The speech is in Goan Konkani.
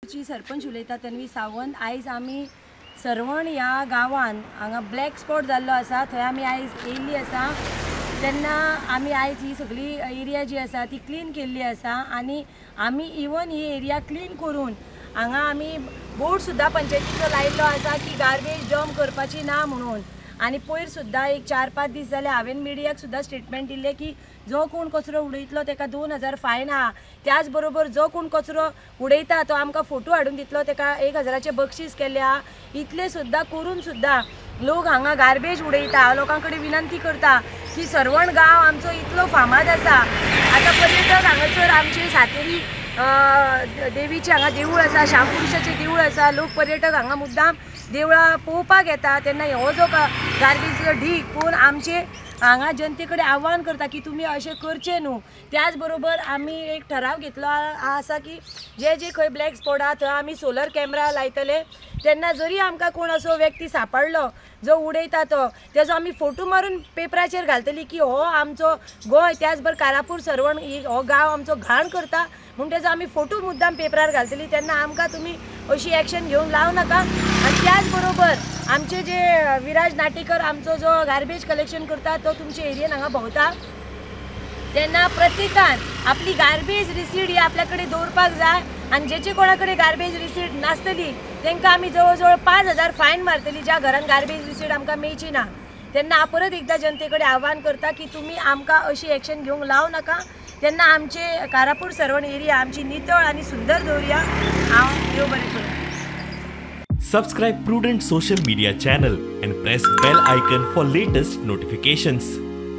सरपंच उलयता तन्वी सावंत. आयज आमी सर्वण ह्या गांवान हांगा ब्लॅक स्पॉट जाल्लो आसा, थंय आमी आयज येयल्ली आसा. तेन्ना आमी आयज ही सगळी एरिया जी आसा ती क्लीन केल्ली आसा आनी आमी इवन ही एरिया क्लीन करून हांगा आमी बोर्ड सुद्दां पंचायतीचो लायिल्लो आसा की गार्बेज डंप करपाची ना म्हणून. आनी पयर सुद्दां एक 4-5 दीस जाले हांवें मिडियाक सुद्दां स्टेटमेंट दिल्लें की जो कोण कचरो उडयतलो ताका 2000 फायन आहा. त्याच बरोबर जो कोण कचरो उडयता तो आमकां फोटो हाडून दितलो, ताका 1000 बक्षीस केल्लें आहा. इतलें सुद्दां करून सुद्दां लोक हांगा गार्बेज उडयता. लोकां कडेन विनंती करता की सर्वण गांव आमचो इतलो फामाद आसा. आतां पर्यटक हांगासर आमचे सातेरी देवीचें हांगा देवूळ आसा, श्यामपुरुषाचें देवूळ आसा. लोक पर्यटक हांगा मुद्दाम देवळां पळोवपाक येता. तेन्ना हो जो गार्बेजचो ढीग पळोवन आमचे हांगा जनते कडेन आव्हान करता की तुमी अशें करचें न्हू. त्याच बरोबर आमी एक ठराव घेतलो आसा की जे जे खंय ब्लॅक स्पॉट आहा थंय आमी सोलर कॅमेरा लायतले. तेन्ना जरी आमकां कोण असो व्यक्ती सापडलो जो उडयता तो तेजो आमी फोटो मारून पेपराचेर घालतली की हो आमचो गोंय, त्याच बरोबर कारापूर सर्वण हो गांव आमचो घाण करता म्हूण तेजो आमी फोटो मुद्दाम पेपरार घालतली. तेन्ना आमकां तुमी अशी एक्शन घेवन लावं नाका. आनी त्याच बरोबर आमचे जे विराज नाटेकर आमचो जो गार्बेज कलेक्शन करता तो तुमचे एरियेन हांगा भोंवता. तेन्ना प्रत्येकान आपली गार्बेज रिसीट ही आपल्या कडेन दवरपाक जाय आनी जेचे कोणा कडेन गार्बेज रिसीट नासतली तांकां आमी जवळ जवळ 5000 फायन मारतली ज्या घरान गार्बेज रिसीट आमकां मेळची ना. तेन्ना परत एकदां जनते कडेन आव्हान करता की तुमी आमकां अशी एक्शन घेवंक लावं नाका. तेन्ना आमचे कारापूर सर्वण एरिया आमची नितळ आनी सुंदर दवरुया. हांव देव बरें करूं. Subscribe Prudent Social Media channel and press bell icon for latest notifications.